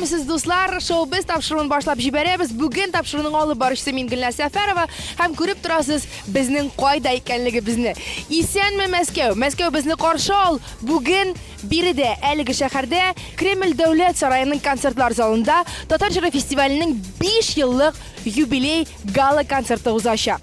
Исәнмесез, дуслар! Шоу без тапшыруын башлап җибәрәбез. Бүген тапшыруның алып баручысы мин Гөлназ Сәфәрова һәм күреп торасыз безнең кайда икәнлегебезне. Исәнме, Мәскәү! Мәскәү безне каршы ал! Бүген биредә, әлеге шәһәрдә, Кремль дәүләт сараеның концертлар залында Татар җыры фестиваленең 5 еллык юбилей гала-концерты узачак.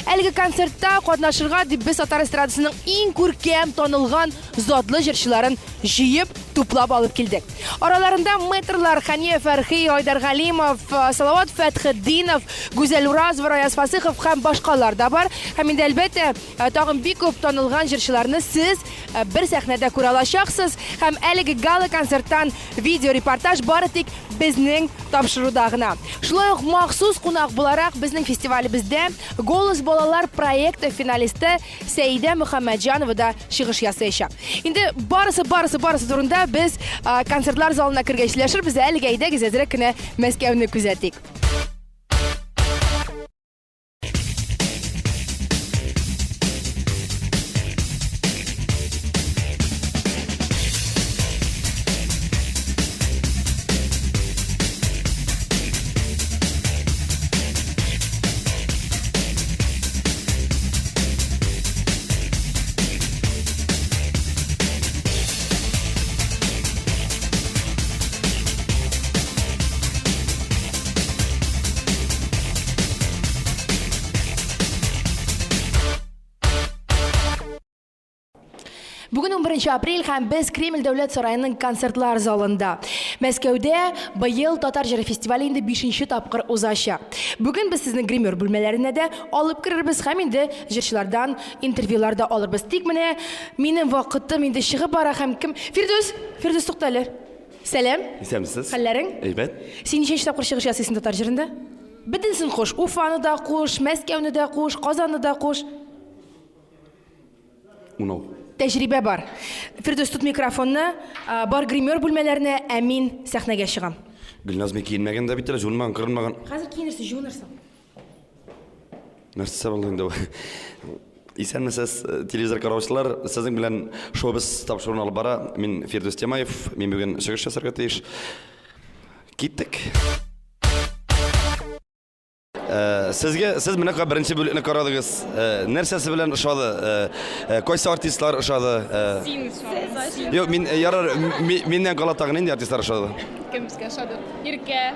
Әлеге концертта катнашырга дип без татар эстрадасының иң күркәм, танылган, затлы җырчыларын җыеп, туплап алып килдек. Араларында мэтрлар Хәния Фәрхи, Айдар Галимов, э, Салават Фәтхетдинов, Гүзәл Уразова, Раяз Фасыхов һәм башкалар да бар. Һәм инде әлбәттә, э, тагын бик күп танылган җырчыларны сез э, бер сәхнәдә күрә алачаксыз. Һәм әлеге гала-концерттан видеорепортаж бары тик безнең тапшыруда гына. Шулай ук махсус кунак буларак безнең фестивалебездә Голос балалар проекты финалисты Сәидә Мөхәммәтҗанова да чыгыш ясаячак. Инде барысы, барысы, барысы турында без концертлар залына кергәч сөйләшербез. Әлегә әйдәгез әзрәк кенә Мәскәүне күзәтик. Бүген 11 апрель һәм без Кремль дәүләт сараеның концертлар залында. Мәскәүдә быел татар җыры фестивале инде 5 тапкыр узачак. Бүген без сезнең гример бүлмәләренә дә алып керербез һәм инде җырчылардан интервьюлар да алырбыз. Тик менә минем вакытым инде чыгып бара һәм кем Фирдүс, Фирдүс тукта әле. Сәлам. Исәнмесез. Хәлләрең? Әйбәт. Син ничәнче тапкыр чыгыш ясыйсың татар җырында? Бөтенесен куш. Уфаны да куш, Мәскәүне дә куш, Казанны да куш. Унау. Тәҗрибә бар. Фирдүс, тот микрофонны, бар гример бүлмәләренә, ә мин сәхнәгә чыгам. Гөлназ, мин киенмәгән дә бит әле, жуынмаган, кырынмаган. Хәзер киенерсең, жуынырсың. Нәрсә булды инде бу? Исәнмесез, телевизор караучылар. Сезнең белән шоу-без тапшыруын алып бара. Мин Фирдүс Тямаев. Мин бүген чыгыш ясарга тиеш. Киттек. Э, сезгә сез менә беренче бүлекне карадыгыз. Э, нәрсәсе белән ошады? Э, кайсы артистлар ошады? Син ошады. Юк, мин ярар, миннән кала тагын нинди артистлар ошады? Кем безгә ошады? Иркә.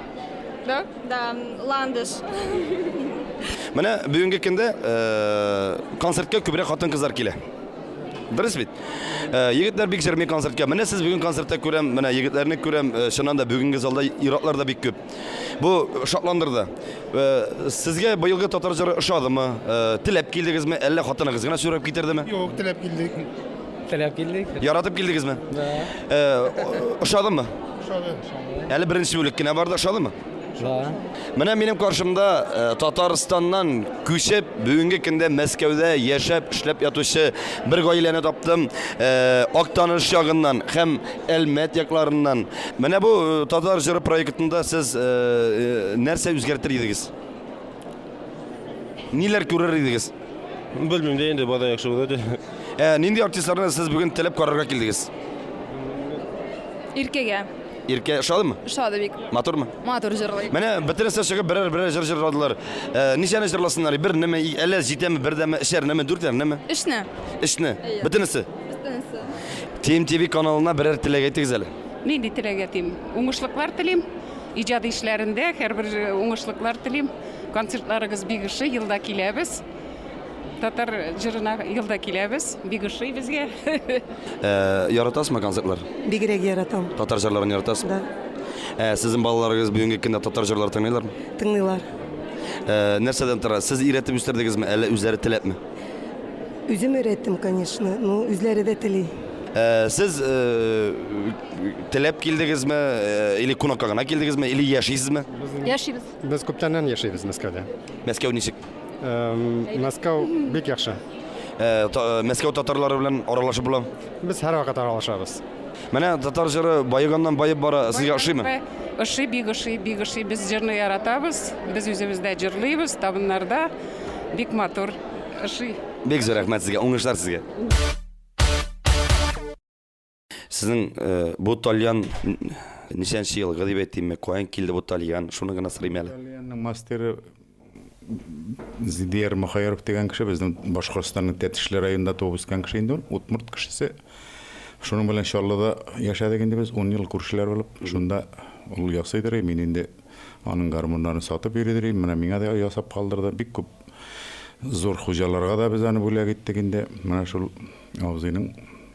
Да? Да, Ландыш. Менә бүгенге көндә концертка күбрәк хатын-кызлар килә. Дөрес бит? Егетләр бик җырмый концертка. Менә сез бүген концертта күрәм, менә егетләрне күрәм. Чыннан да бүгенге залда ир-атлар да бик күп. Бу шатландырды. Э, сезгә быелгы татар җыры ошадымы? Э, теләп килдегезме? Әллә хатыныгыз гына сөйрәп китердеме? Юк, теләп килдек. Теләп килдек. Яратып килдегезме? Да. Э, ошадымы? Ошады. Әле беренче бүлек кенә барды, ошадымы? Да. Менә минем каршымда Татарстаннан күчеп, бүгенге көндә Мәскәүдә яшәп, эшләп ятучы бер гаиләне таптым. Актаныш ягыннан һәм Әлмәт якларыннан. Менә бу э, татар җыры проектында сез э, э, нәрсә үзгәртер идегез? Ниләр күрер идегез? Белмим дә инде, бада яхшы булды. Ә, нинди артистларны сез бүген теләп карарга килдегез? Иркәгә. Иркә ошадымы? Ошады бик. Матурмы? Матур җырлый. Менә бөтенесе чыгып берәр-берәр җыр җырладылар. Ә, ничәне җырласыннар? Бернеме, әллә җитәме, бердәме, өчәрнеме, дүртәрнеме? Өчне. Өчне. Бөтенесе. Бөтенесе. TMTV каналына берәр теләк әйтегез әле. Нинди теләк әйтим? Уңышлыклар телим. Иҗади эшләрендә һәрбер уңышлыклар телим. Концертларыгыз бик ошый, елда киләбез. Татар җырына елда киләбез. Бик ошый безгә. Э, яратасызмы концертлар? Бигрәк яратам. Татар җырларын яратасызмы? Да. Ә, сезнең балаларыгыз бүгенге көндә татар җырлары тыңлыйлармы? Тыңлыйлар. Э, нәрсәдән тора? Сез өйрәтеп үстердегезме, әллә үзләре теләпме? Үзем өйрәттем, конечно, но үзләре дә тели. Э, сез э, теләп килдегезме, э, или кунакка гына килдегезме, или яшисезме? Яшибез. Без күптәннән яшибез Мәскәүдә. Мәскәү ничек? Мәскәү бик яхшы. Мәскәү татарлары белән аралашып була? Без һәрвакыт аралашабыз. Менә татар җыры баеганнан баеп бара, сезгә ошыймы? Ошый, бик ошый, бик ошый. Без җырны яратабыз. Без үзебез дә җырлыйбыз табыннарда. Бик матур. Ошый. Бик зур рәхмәт сезгә, уңышлар сезгә. Сезнең бу тальян ничәнче елгы дип әйтимме, каян килде бу тальян? Шуны гына сорыйм әле. Тальянның мастеры Зидияр Мөхәйәров дигән кеше, безнең Башкортстанның Тәтешле районында туып үскән кеше инде ул, удмурт кешесе. Шуның белән Чаллыда яшәдек инде без, 10 ел күршеләр булып. Шунда ул ясыйдыр, мин инде аның гармуннарын сатып йөридер, менә миңа да ясап калдырды. Бик күп зур хуҗаларга да без аны бүләк иттек инде. Менә шул абзыйның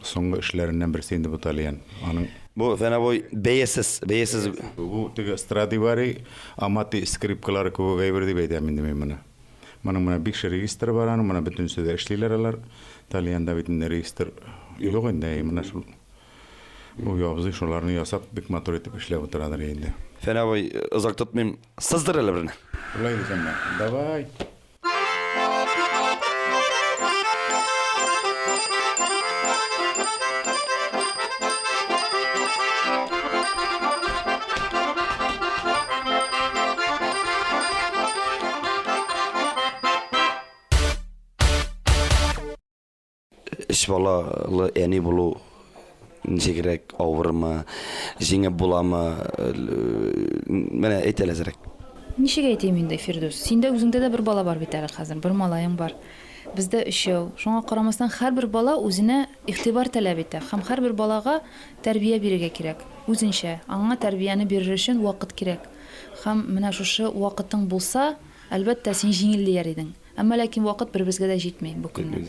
соңгы эшләреннән берсе инде бу тальян. Аның Бу фәнәбой бәясез, бәясез. Бу теге Страдивари, Амати скрипкалары кебек әйбер дип әйтәм инде мин моны. Моның менә биш регистр бар аның, менә бөтенесе дә эшлиләр алар. Тальянда бит инде регистр юк инде, менә шул. Бу абзый шуларны ясап бик матур итеп эшләп утырадыр инде. Фәнәбой, озак тотмыйм, сыздыр әле берне. Шулай дисәң, давай. Өч балалы әни булу ничегрәк, авырмы, җиңеп буламы? Менә әйт әле әзрәк. Ничек әйтим инде, Фирдүс? Синдә үзеңдә дә бер бала бар бит әле хәзер, бер малаең бар. Бездә өчәү. Шуңа карамастан һәрбер бала үзенә игътибар таләп итә һәм һәрбер балага тәрбия бирергә кирәк. Үзенчә. Аңа тәрбияне бирер өчен вакыт кирәк. Һәм менә шушы вакытың булса, әлбәттә, син җиңел дияр идең. Әмма ләкин вакыт беребезгә дә җитми бу көнне.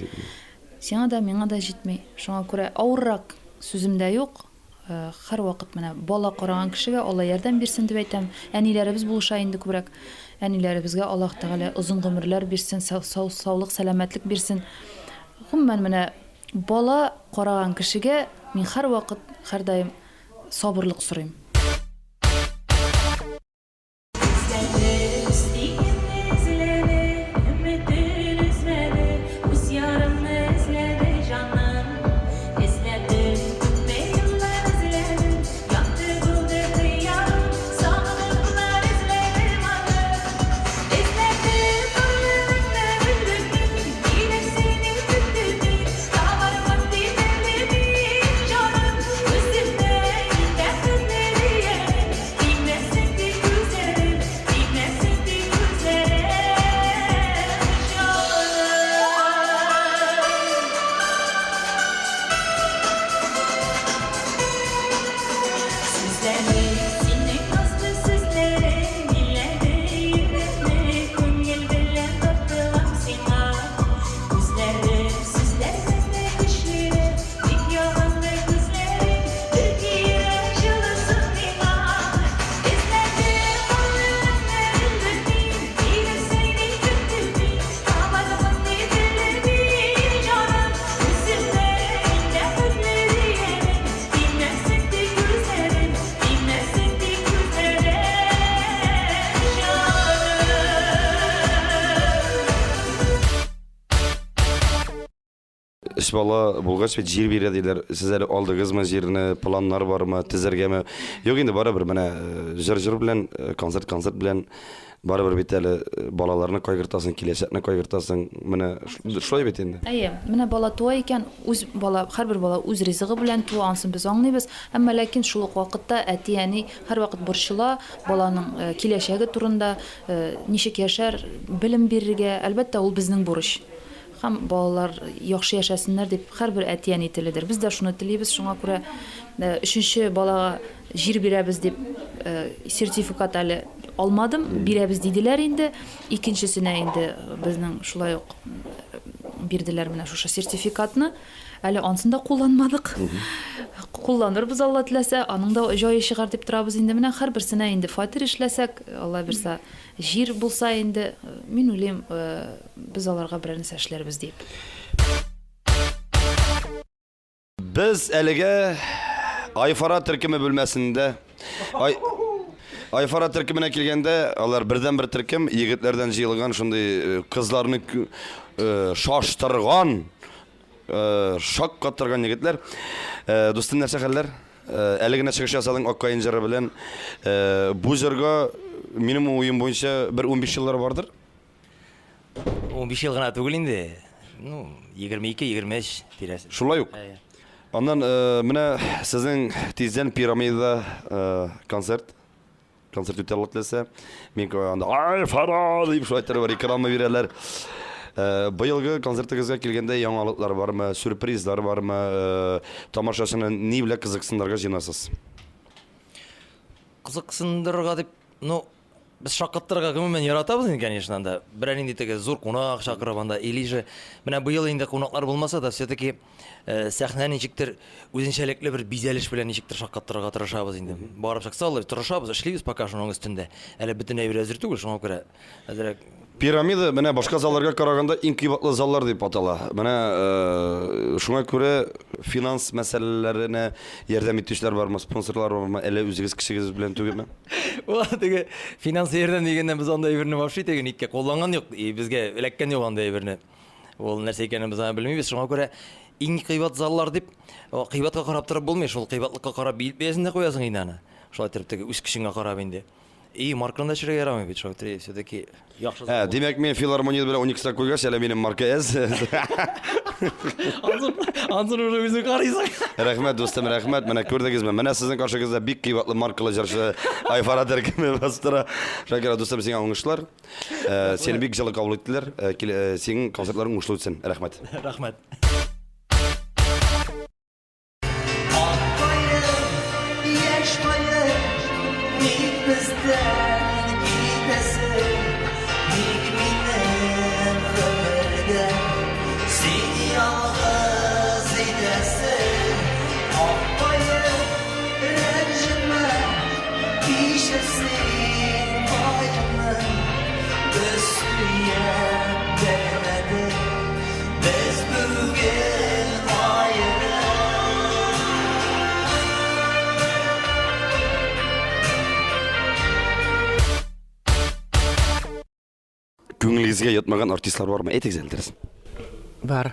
Сиңа да, миңа да җитми. Шуңа күрә авыррак сүзем дә юк. Һәрвакыт менә бала караган кешегә Алла ярдәм бирсен дип әйтәм. Әниләребез булыша инде күбрәк. Әниләребезгә Аллаһ Тәгалә озын гомерләр бирсен, саулык, сәламәтлек бирсен. Гомумән менә бала караган кешегә мин һәрвакыт, һәрдаим сабырлык сорыйм. Өч бала булгач бит җир бирә диләр. Сез әле алдыгызмы җирне, планнар бармы, төзергәме? Юк инде барыбер менә җыр-җыр белән, концерт-концерт белән барыбер бит әле балаларны кайгыртасың, киләчәкне кайгыртасың. Менә шулай бит инде. Әйе, менә бала туа икән, үз бала, һәрбер бала үз ризыгы белән туа, ансын без аңлыйбыз. Әмма ләкин шул ук вакытта әти-әни һәрвакыт борчыла баланың киләчәге турында, ничек яшәр, белем бирергә, әлбәттә, ул безнең бурыч. Һәм балалар яхшы яшәсеннәр дип һәрбер әти-әни теледер. Без дә шуны телибез, шуңа күрә өченче балага җир бирәбез дип сертификат әле алмадым, бирәбез диделәр инде. Икенчесенә инде безнең шулай ук бирделәр менә шушы сертификатны. Әле ансын да кулланмадык. Кулланырбыз, Алла теләсә, аның да җае чыгар дип торабыз инде. Менә һәрберсенә инде фатир эшләсәк, Алла бирсә, җир булса инде, мин уйлыйм, без аларга берәр нәрсә эшләрбез дип. Без әлегә Айфара төркеме бүлмәсендә. Айфара төркеменә килгәндә, алар бердән-бер төркем, егетләрдән җыелган шундый кызларны шаштырган, шаккаттырган егетләр. Дустым, нәрсә хәлләр? Әле генә чыгыш ясадың Ак каен җыры белән. Бу җырга минем уем буенча бер 15 еллар бардыр. 15 ел гына түгел инде. Ну, 22, 23 тирәсе. Шулай ук. Аннан менә сезнең тиздән Пирамидада концерт. Концерт үтә, Алла теләсә. Мин анда Ай, Фара дип шулай иттереп реклама бирәләр. Быелгы концертыгызга килгәндә яңалыклар бармы, сюрпризлар бармы, тамашачыны ни белән кызыксындырырга җыенасыз? Кызыксындырырга дип, ну, без шаккаттырырга гомумән яратабыз инде, конечно, анда. Берәр нинди теге зур кунак чакырып анда, или же менә быел инде кунаклар булмаса да, все-таки э, сәхнә ничектер үзенчәлекле бер бизәлеш белән ничектер шаккаттырырга тырышабыз инде. Барып чыкса, алай тырышабыз, эшлибез пока шуның өстендә. Әле бөтен әйбер әзер түгел, шуңа күрә әзрәк Пирамида менә башка залларга караганда иң кыйбатлы заллар дип атала. Менә э, шуңа күрә финанс мәсьәләләренә ярдәм итүчеләр бармы, спонсорлар бармы, әллә үзегез кешегез белән түгелме? Ул теге финанс ярдәм дигәннән без андай әйберне вообще теге никкә кулланган юк, и безгә эләккән юк андай әйберне. Ул нәрсә икәнен без аны белмибез. Шуңа күрә иң кыйбат заллар дип, кыйбатка карап торып булмый, шул кыйбатлыкка карап билет бәясен дә куясың инде аны. Шулай итеп теге үз көчеңә карап инде. И марканы да төшерергә ярамый бит, шулай итеп все-таки яхшы. Ә, димәк, мин филармония белән Уникста куйгач, әле минем марка әз. Ансын, ансын уже үзең карыйсың. Рәхмәт, дустым, рәхмәт. Менә күрдегезме? Менә сезнең каршыгызда бик кыйбатлы маркалы җырчы Айфара төркеме басып тора. Шакира, дустым, сиңа уңышлар. Э, сине бик җылы кабул иттеләр. Э, э, синең концертларың уңышлы үтсен. Рәхмәт. Рәхмәт. Күңелегезгә ятмаган артистлар бармы? Әйтегез әле дөресен. Бар.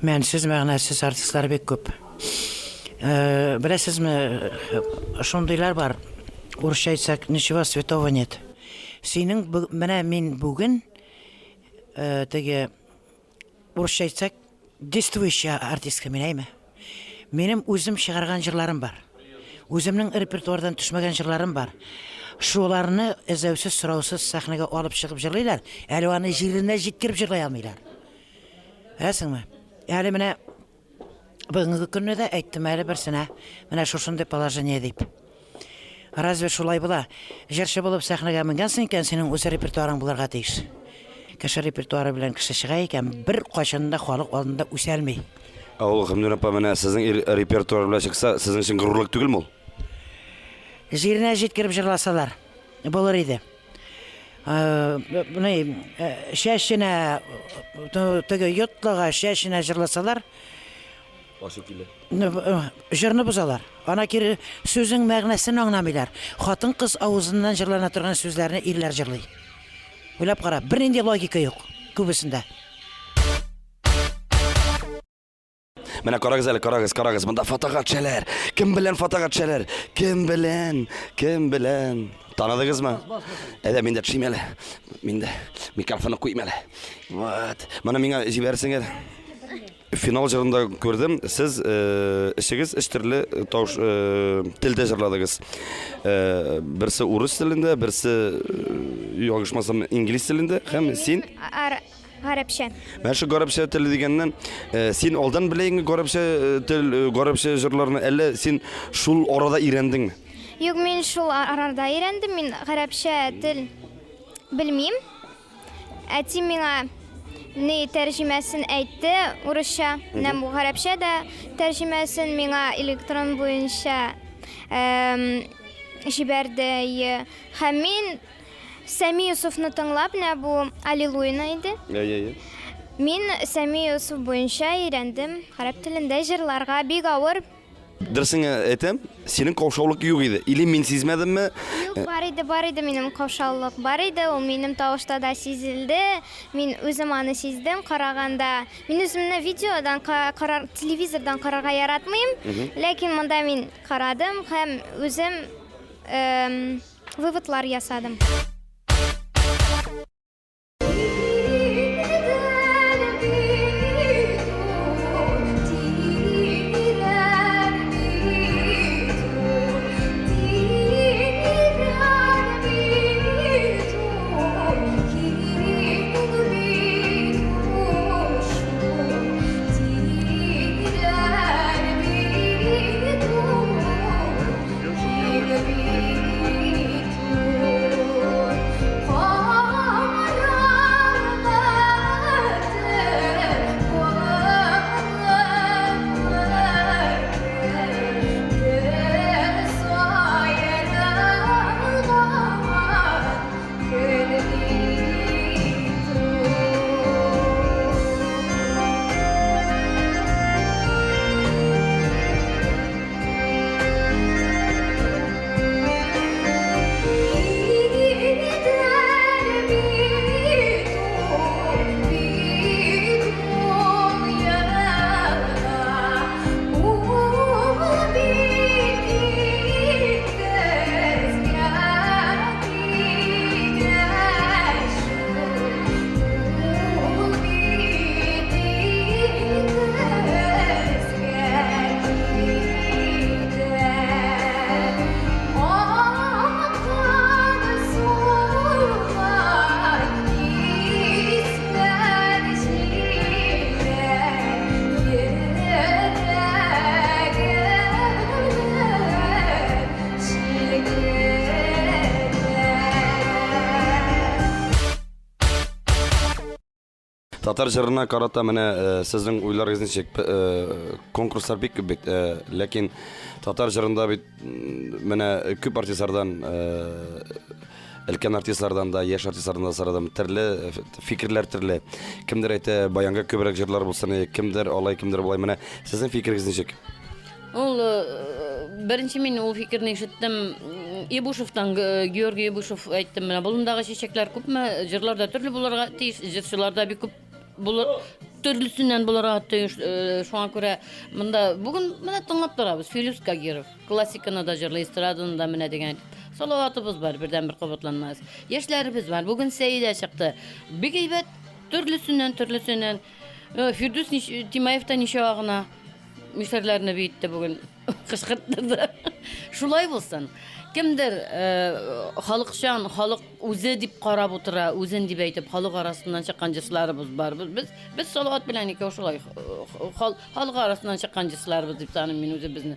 Мәнсез, мәгънәсез артистлар бик күп. Э, беләсезме, шундыйлар бар. Урысча әйтсәк, ничего святого нет. Синең менә мин бүген э, теге урысча әйтсәк, действующая артистка мин, әйме? Минем үзем чыгарган җырларым бар. Үземнең репертуардан төшмәгән җырларым бар. Шуларны эзәүсез, сораусыз сәхнәгә алып чыгып җырлыйлар, әле аны җиренә җиткереп җырлый алмыйлар. Беләсеңме? Әле менә Бүгенге көнне дә әйттем әле берсенә, менә шушындый положение дип. Разве шулай була? Җырчы булып сәхнәгә менгәнсең икән, синең үз репертуарың булырга тиеш. Кеше репертуары белән кеше чыга икән, бер кайчан да халык алдында үсәлми. Ә ул Хәмдүнә апа, менә сезнең репертуар белән чыкса, сезнең өчен горурлык түгелме ул? Җиренә җиткереп җырласалар, булыр иде. Ни, чәченә, теге йотлыга чәченә җырласалар, Ачу килә. Җырны бозалар. Ана кире сүзнең мәгънәсен аңламыйлар. Хатын-кыз авызыннан җырлана торган сүзләрне ирләр җырлый. Уйлап кара, бернинди логика юк күбесендә. Менә карагыз әле, карагыз, карагыз. Монда фотога төшәләр. Кем белән фотога төшәләр? Кем белән? Кем белән? Таныдыгызмы? Әйдә, мин дә төшим әле. Мин дә микрофонны куйым әле. Вот. Моны миңа җибәрсең әле. Финал җырында күрдем, сез э, эшегез өч төрле тавыш э, телдә җырладыгыз. Э, берсе урыс телендә, берсе ялгышмасам инглиз телендә һәм син Гарәпчә. Менә шу гарәпчә теле дигәннән, э, син алдан белә идеңме гарәпчә э, тел, э, гарәпчә җырларны, әллә син шул арада өйрәндеңме? Юк, мин шул арада өйрәндем. Мин гарәпчә тел белмим. Әти миңа ни тәрҗемәсен әйтте урысча. Менә бу гарәпчә дә тәрҗемәсен миңа электрон буенча җибәрде. Һәм мин Сәми Йосыфны тыңлап, менә бу Аллилуйяны иде. Әйе, әйе. Мин Сәми Йосыф буенча өйрәндем гарәп телендә җырларга. Бик авыр. Дөресен әйтәм, синең каушаулык юк иде. Или мин сизмәдемме? Юк, бар иде, бар иде минем каушаулык. Бар иде, ул минем тавышта да сизелде. Мин үзем аны сиздем караганда. Мин үземне видеодан карар, телевизордан карарга яратмыйм. Ләкин монда мин карадым һәм үзем Выводлар ясадым. Татар җырына карата менә сезнең уйларыгыз ничек? Конкурслар бик күп бит, ләкин татар җырында бит менә күп артистлардан өлкән артистлардан да, яшь артистлардан да сорадым. Төрле фикерләр төрле. Кемдер әйтә, баянга күбрәк җырлар булсын, кемдер алай, кемдер болай. Менә сезнең фикерегез ничек? Ул беренче мин ул фикерне ишеттем Ибушевтан, Георгий Ибушев әйтте, менә болындагы чәчәкләр күпме, җырлар да төрле булырга тиеш, җырчылар да бик күп булыр, төрлесеннән булырга тиеш. Шуңа күрә монда бүген менә тыңлап торабыз. Филүс Кагиров классиканы да җырлый, эстраданы да менә дигән. Салаватыбыз бар, бердән-бер кабатланмас. Яшьләребез бар. Бүген Сәидә чыкты. Бик әйбәт, төрлесеннән, төрлесеннән. Фирдүс Тимаев та ничә гына мишәрләрне биетте бүген, кычкырттырды. Шулай булсын. Кемдер халыкчан, халык үзе дип карап утыра, үзен дип әйтеп, халык арасыннан чыккан җырчыларыбыз бар. Без, без Салават белән икәү шулай халык арасыннан чыккан җырчыларыбыз дип саныйм мин үзебезне.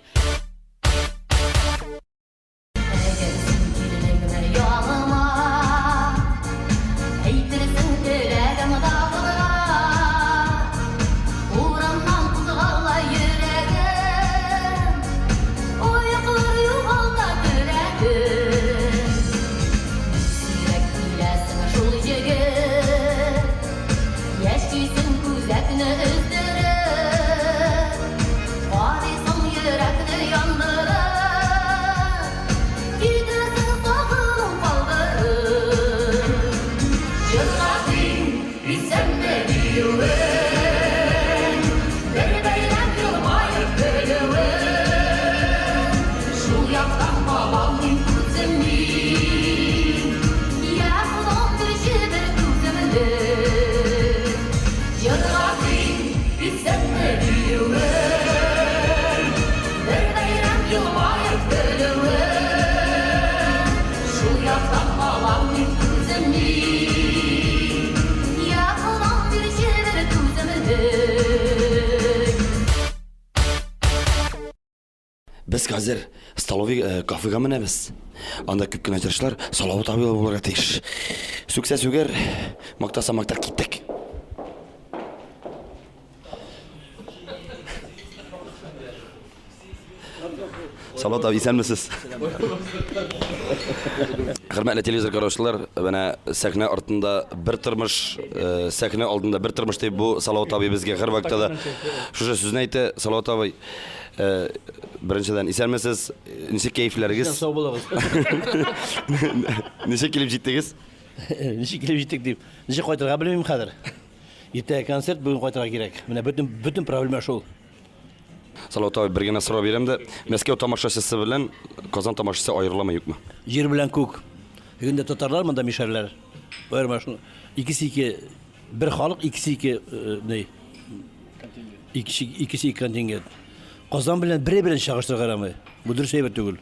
Без хәзер столовый э, кафега менәбез. Анда күп кенә җырчылар Салават абый булырга тиеш. Сүксә сүгәр, мактаса мактар киттек. Салават абый, исәнмесез. Хөрмәтле телевизор караучылар, менә сәхнә артында бер тормыш, э, сәхнә алдында бер тормыш дип бу Салават абый безгә һәрвакытта да шушы сүзне әйтә. Салават абый, э, беренчедән исәнмесез, ничек кәефләрегез? Сау булыгыз. Ничек килеп җиттегез? Ничек килеп җиттек дип. Ничек кайтырга белмим хәзер. Иртәгә концерт, бүген кайтырга кирәк. Менә бөтен бөтен проблема шул. Салават абый, бер генә сорау бирәм дә, Мәскәү тамашачысы белән Казан тамашачысы аерыламы, юкмы? Җир белән күк. Бүген дә татарлар, монда мишәрләр. Аерма шул. Икесе ике бер халык, икесе ике э, ни? Икесе икесе ике контингент. Казан белән бере белән чагыштырырга ярамый. Бу дөрес әйбер түгел.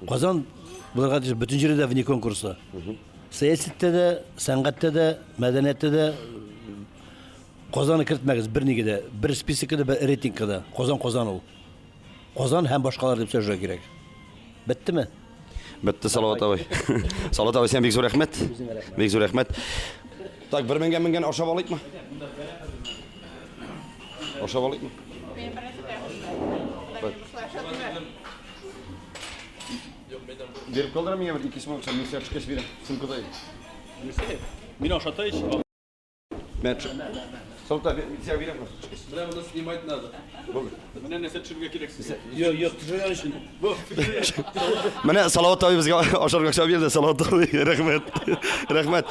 Казан булырга тиеш бөтен җирдә вне конкурса. Сәясәттә дә, сәнгатьтә дә, мәдәнияттә дә Казанны кертмәгез бернигә дә, бер списокка да, бер рейтингка да. Казан Казан ул. Казан һәм башкалар дип сөйләшергә кирәк. Беттеме? Бетте, Салават абый. Салават абый, сиңа бик зур рәхмәт. Бик зур рәхмәт. Так, бер меңгә менгән ашап алыйкмы? Ашап алыйкмы? Биреп калдыра миңа бер 2 сум акча, мин сиңа төшкәч бирәм. Сумкада. Мин ашата ич. Солта, сиңа бирәм. Менә моны снимать надо. Менә нәрсә төшерергә кирәк сезгә. Юк, юк, төшергән өчен. Бу. Менә Салават абый безгә ашарга акча бирде. Салават абый, рәхмәт. Рәхмәт.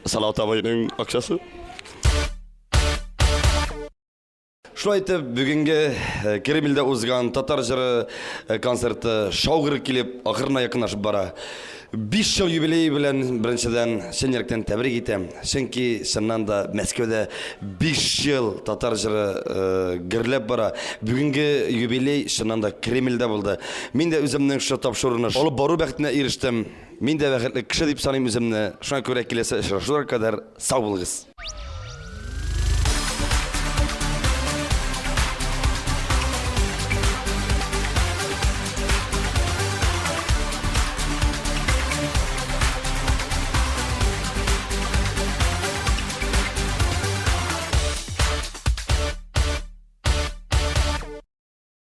Салават абыйның акчасы. Шулай итеп, бүгенге э, Кремльдә узган татар җыры э, концерты шаугыр килеп, ахырына якынлашып бара. 5 ел юбилей белән беренчедән чын йөрәктән тәбрик итәм. Чөнки чыннан да Мәскәүдә 5 ел татар җыры э, гөрләп бара. Бүгенге юбилей чыннан да Кремльдә булды. Мин дә үземнең шушы тапшыруны алып бару бәхетенә ирештем. Мин дә бәхетле кеше дип саныйм үземне. Шуңа күрә киләсе очрашулар кадәр сау булыгыз.